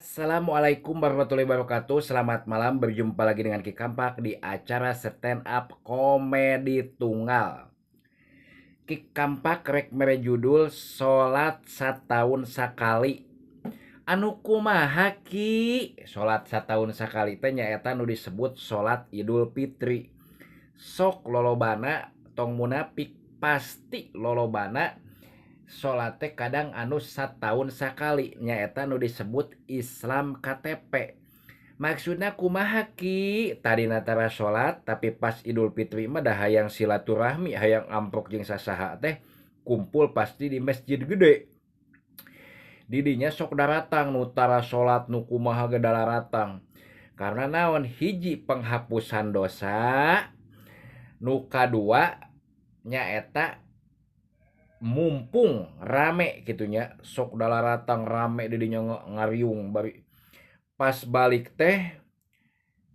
Assalamualaikum warahmatullahi wabarakatuh. Selamat malam, berjumpa lagi dengan Ki Kampak di acara stand up komedi tunggal. Ki Kampak rek mere judul salat sataun sakali. Anu kumaha, Ki? Salat sataun sakali teh nyaeta nu disebut salat Idul Fitri. Sok lolobana, tong munafik, pasti lolobana salat teh kadang anu sataun sakali, nyaeta nu disebut Islam KTP. Maksudna kumaha, Ki? Tadina tara salat, tapi pas Idul Fitri mah dah hayang silaturahmi, hayang amprok jeung sasaha teh, kumpul pasti di masjid gede. Didinya sok daratang nu tara salat, nu kumaha ge daratang. Karena naon? Hiji, penghapusan dosa. Nu kadua nyaeta mumpung rame kitu nya, sok daratang rame didinya, ngariung, bari pas balik teh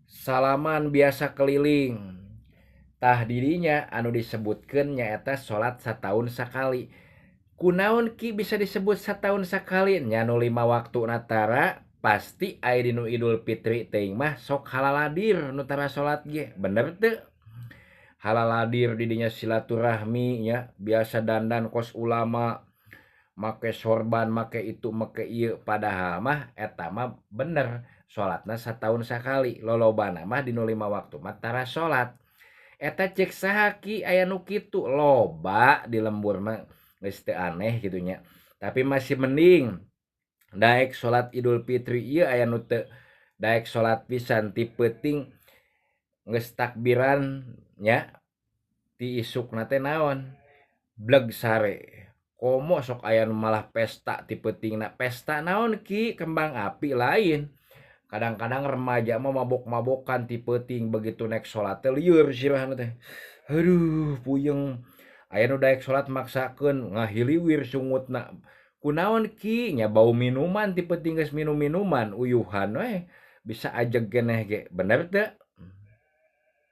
salaman biasa keliling. Tah, didinya anu disebutkeun nyaeta salat sataun sakali. Kunaon, Ki, bisa disebut sataun sakali? Nya nu lima waktu tara, pasti aya dinu Idul Fitri teuing mah sok halaladir nu tara salat ge. Bener teu? Halaladir didinya, silaturahmi nya, biasa dandan kos ulama, make sorban, make itu, make ieu, padahal mah eta mah bener salatna sataun sakali. Lolobana mah dinu lima waktu mah tara salat. Eta cek saha, Ki, aya nu kitu? Loba di lembur mah, geus teu aneh kitu nya. Tapi masih mending daek salat Idul Fitri ieu aya nu teu daek salat pisan. Ti peuting geus takbiran nya, ti isukna teh naon, bleg sare. Komo sok aya nu malah pesta ti peutingna. Pesta naon, Ki? Kembang api lain. Kadang-kadang remaja mah mabok-mabokan ti peuting, begitu naik salat teh lieur sirahna teh, aduh puyeng. Aya nu daek salat maksakeun, ngahiliwir sungutna. Kunaon, Ki? Nya bau minuman, ti peuting geus minum minuman, uyuhan we, bisa ajeg keneh ge. Bener teu?